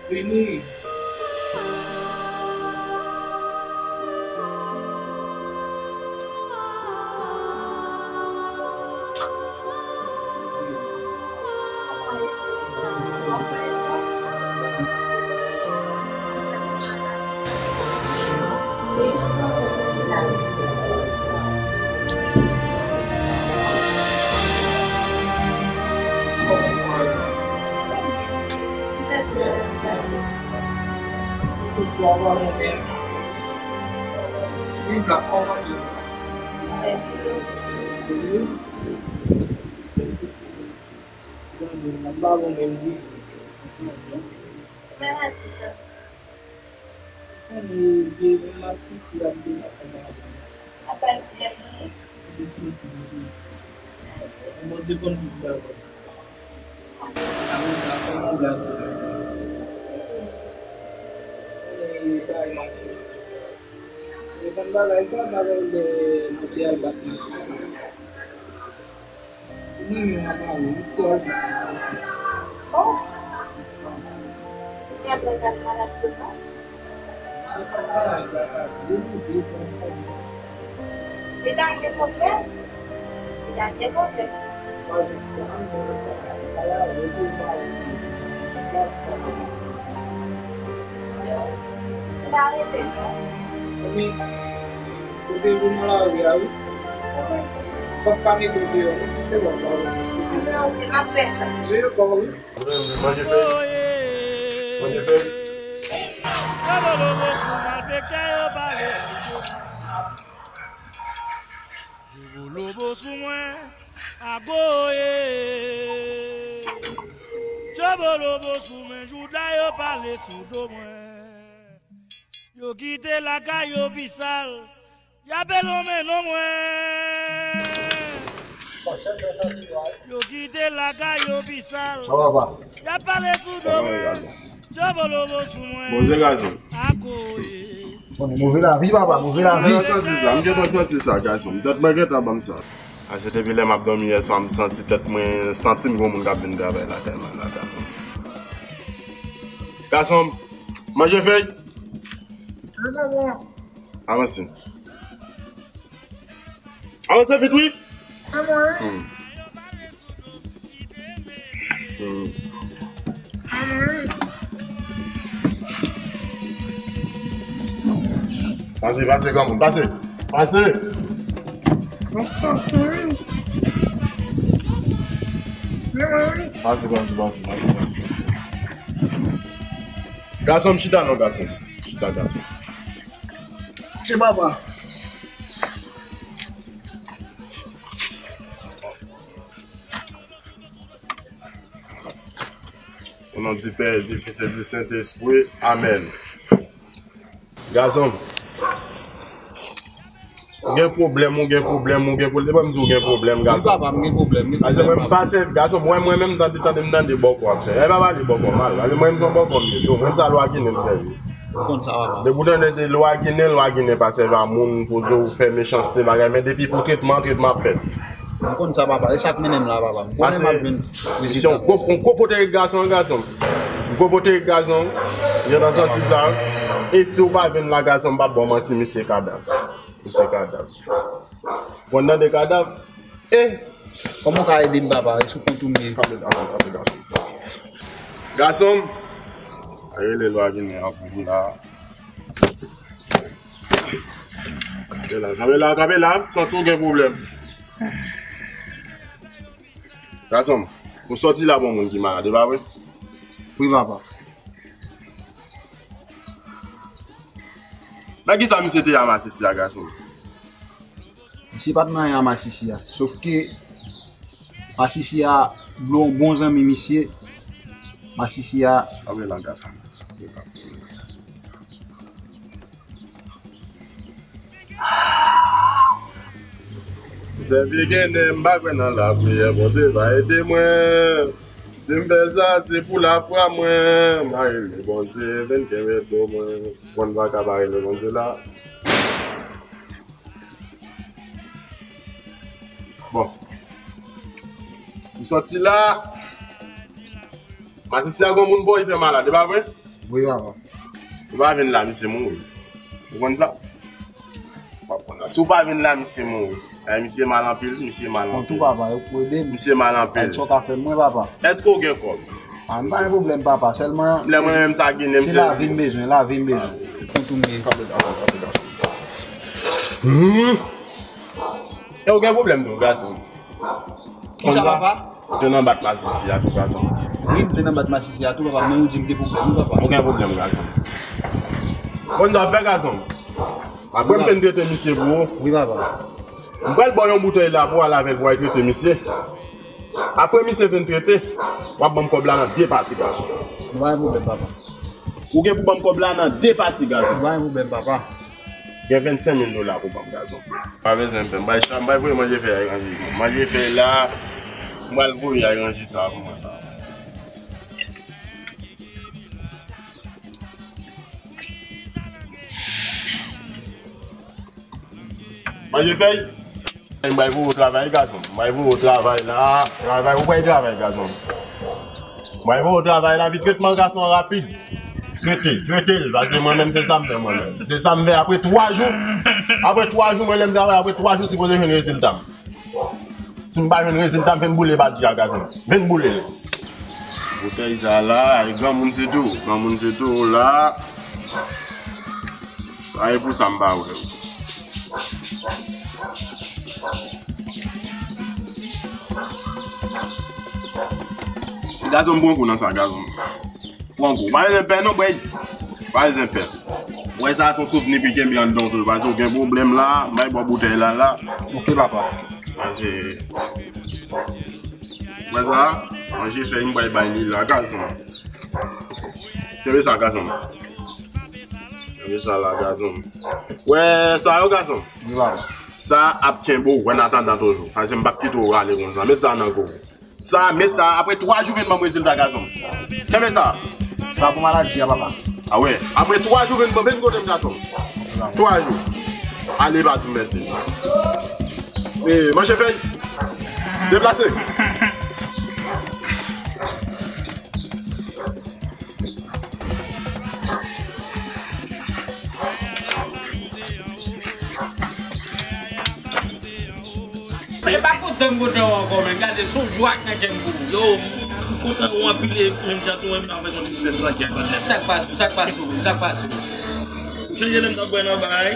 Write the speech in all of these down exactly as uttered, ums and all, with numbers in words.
Vini. Zanmi, m ap ba ou menm di. Ki maladi sa? Konnen vye masisi ap vin ak yon bagay. Apa l pwoblèm li ye? Li fouti, li fouti. Bondye konn tout bagay. Apre sa, fè m pou la. Konnen bagay masisi sa. Li konn bagay sa, bagay de mwen te al bat masisi. Mwen menm a Paris, wi, kò al bat masisi. Oh! Ou te ap rete ak malad yo, non? Mwen pa t malad, la sa di, li di, bon, bon. Li ta gen pwoblèm? Li ta gen pwoblèm. Mwen pa janm konn, mwen pa t malad, mwen pa t malad. Sa, sa pa bon. Yo, si ou pa rete, non? Wi. Ou te vin nan lari a, wi. Ou p ap ka mete w deyò, non, se bon, pa vre, se bon. Mwen, ok, m ap fè sa. Se yo, pa vre. Manje fèy. Manje fèy. Jogolobo sou malfektè yo pale sou yo. Jogolobo sou mwen, agoye. Jogolobo sou mwen, jouda yo pale sou do mwen. Yo kite lakay yo pi sal, y ap elonmen non mwen. Yo kite lakay yo pi sal, y ap pale sou do mwen. Jobolobo sou mwen. Bondye gason. Akoye. Move lavi, papa, move lavi. Mwen santi sa, m gentan santi sa, gason. Tèt mwen gentan ban m sa. Ase depi lè m ap dòmi yè swa, m santi tèt mwen, santi m gon moun k ap vin travay lakay mwen la, gason. Gason, manje fèy. Avanse. Avanse vit, wi. Hmm. Hmm. Pase, pase, granmoun, pase. Pase. Pase, pase, pase, pase, pase, pase. Gason, chita non, gason. Chita, gason. Se papa. O non di Pè, di Fis e di Sentespri. Amèn. Gason. Ou gen pwoblèm, ou gen pwoblèm, ou gen pwoblèm. Mwen m di ou gen pwoblèm, gason. Wi, papa, m gen pwoblèm, m gen pwoblèm, papa. Gason, mwen, mwen menm, tande, tande, m tande bòkò ap fè. E pa pale bòkò mal. Paske mwen, m se yon bòkò m ye. Mwen, sa lwa ginen m sèvi. Ou konn sa, papa. Depi w tande de lwa ginen, lwa ginen pa sèvi a moun pou di w fè mechanste bagay. Men depi pou tretman, tretman ap fèt. M konn sa, papa. E sa k mennen m la, papa. M konnen m ap jwenn rezilta. Se yon gwo, yon gwo poterik gason, gason. Yon gwo poterik gason. Gentan santi sa. E si w pa vin la, gason, m p ap ba w manti, misye kadav. Misye kadav. Bon, nan de kadav. E! Kòman w ka ede m, papa? E sou kont ou m ye. Kanpe, kanpe, kanpe, gason. Gason m. Ay, rele lwa ginen an pou m la. Kanpe la, kanpe la, kanpe la. Santi w gen pwoblèm. Gason m, ou sòti la pou yon moun ki malad, e pa vre? Wi, papa. Nan kisa misye te ye a masisi a, gason m? Misye pa t nan anyen a masisi a. Sof ke masisi a, bon, bon zanmi misye, masisi a. Abre la, gason m. M sèvi ginen, m pa kwè nan lapriyè, Bondye va ede mwen. Si m fè sa, se pou lafwa mwen. M a rele Bondye, vin kenbe do mwen. Konn pa ka pa rele Bondye la. Bon. M sòti la. Masisi a gon moun bò, li fè malad, e pa vre? Wi, papa. Si w pa vin la, misye mouri. Ou konn sa? W ap konn sa. Si w pa vin la, misye mouri. Ay, misye mal anpil, misye mal anpil. Kontou, papa, yo pou ede m. Misye mal anpil. Sa w ka fè mwen, papa? Èske w gen kòb? A, m pa gen pwoblèm, papa. Sèlman, lè mwen menm sa ginen, se lavi m bezwen, lavi m bezwen. Kontou m ye. Hmm. E w gen pwoblèm tou, gason. Kisa, papa? Ou te nan bat masisi a tou, gason. Wi, m te nan bat masisi a tou, papa, men ou di m te pwoblèm, wi, papa. Ou gen pwoblèm, gason. Bon, sa fè, gason. Apre m fin trete misye pou ou. Wi, papa. M pral ba w yon boutèy la pou w al avè l pou w al trete misye. Apre misye fin trete, w ap ban m kòb la nan de pati, gason. Nou pa gen pwoblèm, papa. Ou gen pou ban m kòb la nan de pati, gason. Nou pa gen pwoblèm, papa. Gen vennsenk mil dola pou ban m, gason. Pa bezwen pè, m bay chan, m bay voye manje fèy a ranje. Manje fèy la, m pral voye a ranje sa pou mwen. Manje fèy. M bay pou ou travay, gason. M bay pou ou travay la. Travay, ou bay travay, gason. M bay pou ou travay la, vit tretman gason an rapid. Trete, trete l, paske mwen menm se sa m fè mwen menm. Se sa m fè apre twa jou. Apre twa jou, mwen lè m travay, apre twa jou, sipoze jwenn rezilta m. Si m pa jwenn rezilta, m vin boule badji a, gason. Vin boule l. Boutèy sa la, ay granmoun se tou. Granmoun se tou la. Sa e pou sa m pa wè. Gazon m pran kou nan sa, gazon. Pran kou. Pa bezwen pè non, bwè. Pa bezwen pè. Wè sa se yon souvni pou kenbe anndan w toujou. Paske w gen pwoblèm la, m bay bò boutèy la la. Ok, papa. Manje. Wè sa? Manje fèy m bay bay li la, gazon. Kenbe sa, gazon. Kenbe sa la, gazon. Wè sa yo, gazon. Wi, papa. Sa ap kenbe w, wè, an atandan toujou. Paske m p ap kite w rale konsa. Met sa nan kò w. Sa, met sa, apre twa jou vin ban m rezilta, gason. Kenbe sa. Sa pou maladi a, papa. A wè, apre twa jou vin ban, vin kote m, gason. Twa jou. Ale, pa di m mèsi. E, manje fèy. Deplase. E pa kontan m kontan w ankò, men gade, se yon jwa k nan kè m pou ou. Yo, m kontan w anpil, e menm jan tou, menm nan fè yon biznis la ki ap fèt. Sa k pase, sa k pase, sa k pase? Ou chanje lè m t ap bwè nan bay.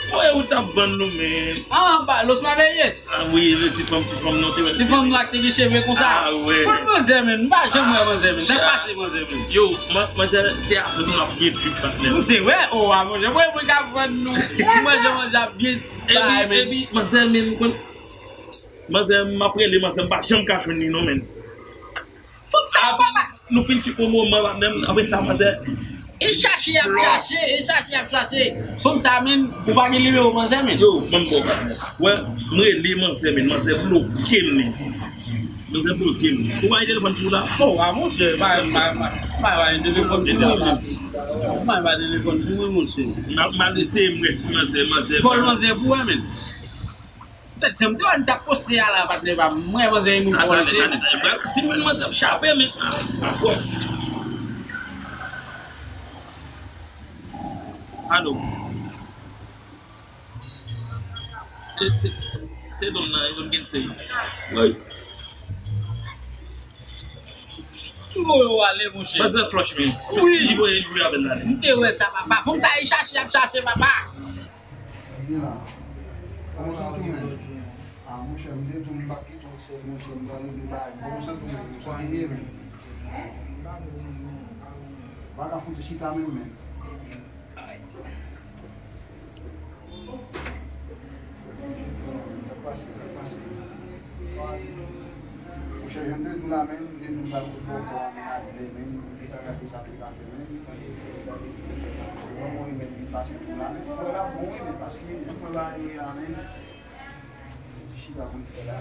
Mwen, ou t ap vann nou, men. Ah, ba, Los Maverios. Ah wi, le ti fanm, ti fanm nan te wè. Ti fanm la ki te gen cheve konsa. Ah, wi. Kot manzè, men? M pa janm wè manzè, men. Sa k pase, manzè, men? Yo, man-, manzè te avè nou, n ap byen trip, patnè. Nou te wè, o, a, manzè. Mwen, mwen ka vann nou. Mwen, manzè, manzè ap byen bay, men. Epi, epi, manzè, men, mwen, manzè, m ap rele, manzè, m pa janm ka jwenn li, non, men. Fanm sa yo pa. Nou fin chita yon moman, menm, apre sa, manzè. E chache, y ap chache, e chache, y ap chache. Fanm sa, menm, ou pa gen nimewo manzè, menm? Yo, ban m ba w, patnè. Wè, m rele manzè, menm, manzè bloke m, menm. Manzè bloke m. Ou pa gen telefòn sou ou la? Oh, a, monchè, pa, pa, pa, pa, pa gen telefòn sou mwen, menm. Pa, pa gen telefòn sou mwen, monchè. M ap, m ap eseye, m wè si manzè, manzè. Kòl manzè pou wè, menm. Petèt se m te wè n t ap poste a la, patnè pa m. Mwen, manzè, e moun fò l te. Si mwen, manzè ap chape, men. Ah, ah, bon. Alo. Se, se, se don nan, e don gen se. Wi. Ki voye w ale, monchè? Manzè flòch, men. Wi. Li voye, li voye avè l ale. M te wè sa, papa. Fanm sa, e chache, y ap chache, papa. Byen la. Kòman w santi w menm? A, monchè, m te di w m p ap kite w sèl, monchè, m pral regle bagay. Kòman w santi w menm? W santi w byen menm? W pa ka fouti chita menm, menm? Monchè, jan m te di w la menm, m te di w m pral kout bòkò a, men ak dè menm, ou te ka gade sa m te ka fè menm. Mwen, mwen, men li pase pou la menm. Mwen la, bon, wi, men paske jan mwen ba li a menm, ti chita pou l fè la.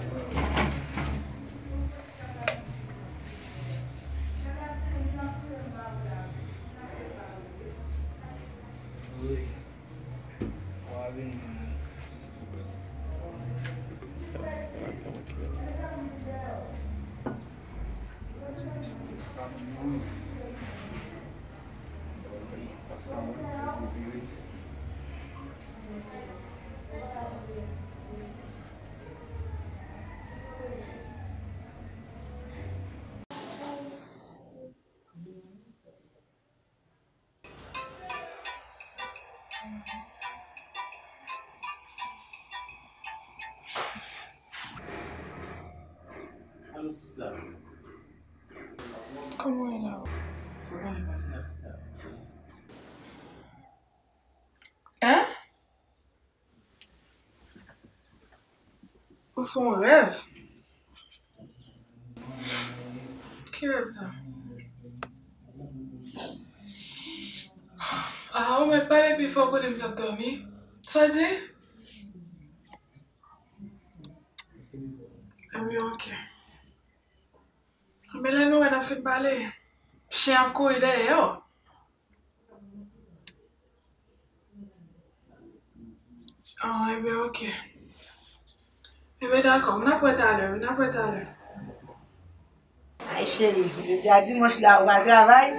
Alo, sista. Kòman w ye la? Sa w konnen pase la, sista? Hein? Ou fè yon rèv? Ki rèv sa? Ah, ou mèt pale pi fò, kote m t ap dòmi. Sa w di? Ebyen, ok. Men lè nou wè n ap fin pale, chen ap kouri dèyè w. Ah, ebyen, ok. Ebyen, dakò, n ap wè talè, n ap wè talè. Ay, cheri, jodi a dimanch la, ou pa travay?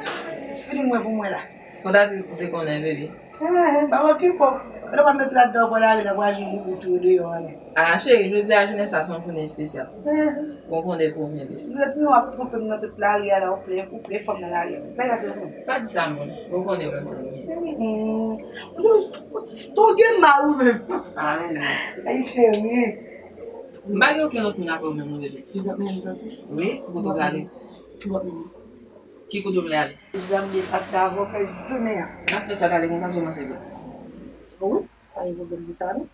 Tout feeling mwen pou mwen la. Fò ta di ou te konnen, baby. Eh, ba wè ki pòp. Lè w pa met rad nan bò lari la, w a jwenn boubou tou deyò a la. Ah, cheri, jodi a jounen sa se yon jounen espesyal. Eh. Bon, konnen premye, baby. Ou rete w ap twonpe m nan tout lari a la, ou plen, ou plen fanm nan lari a. Tout lari a se fanm. Pa di sa, moun. Bon, konnen menm se li. Hmm. Ou, ou, ou gen mal ou menm. Ah, men non. Ay, cheri. M pa gen okenn lòt moun apre w menm non, bebe. Ki lòt moun m santi? Wi, ki kote w vle ale? Ki lòt moun? Ki kote w vle ale? Zanmi, pati avè w fè jounen an. N ap fè sa, gade konsa se w panse byen. Wi, pa gen pwoblèm pou sa non.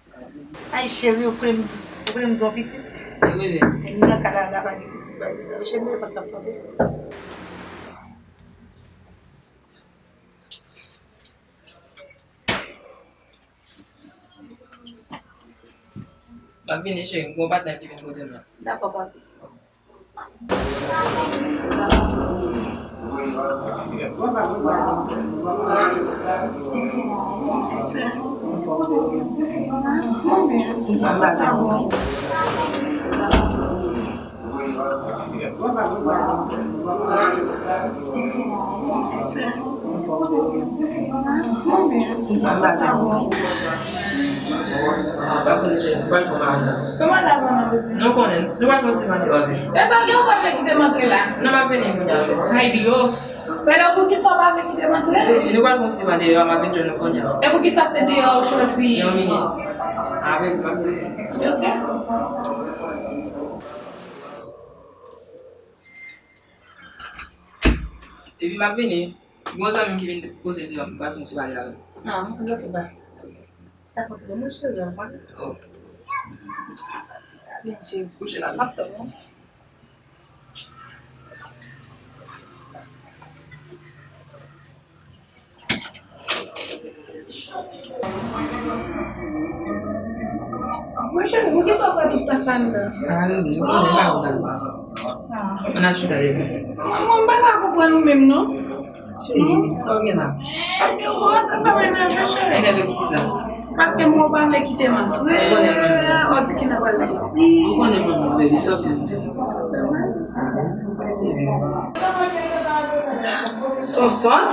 Ay, cheri, ou konnen m, ou konnen m gen yon pitit. Wi, bebe. E nou nan Kanada, pa gen pitit, pa gen sa. Cheri, nenpòt lòt fwa, bebe. M ap vini, cheri, m gen yon patnè ki vin kote m la. Dakò, papi. Nou konnen, nou pral pran ti van deyò, bebe. E sa gen ou pa vle kite m antre la? Non, m ap vini kounye a, bebe. Ay, Dios. Pèdè, poukisa w pa vle kite m antre? Bebe, nou pral pran ti van deyò, m ap vin jwenn nou kounye a. E poukisa se deyò ou chwazi? Yon minit. Avèk m ap vini. Ok. Epi m ap vini. Gon zanmi m ki vin kote m deyò, m pral fè yon ti pale avè l. Ah, m konn oke, bay. Ta fè yon ti pale, mon cheri, an konn. Oh. Byen, cheri. Kouche la. M ap tann ou. Mwen, cheri, poukisa w fè tout tan sa anndan? Ah, bebe, ou konnen pa ou gade. Ah. Ann al chita devan. Mwen, m pa ka konprann ou menm, non. Cheri, sa w gen la? Paske ou kòmanse fè m enève, cheri. Enève poukisa? Paske mwen, ou pa vle kite m antre. Ou konnen mwen. Ou di ki lè w pral soti. Ou konnen mwen, bebe, sa w vle di? Se vre. Bebe. Sonson.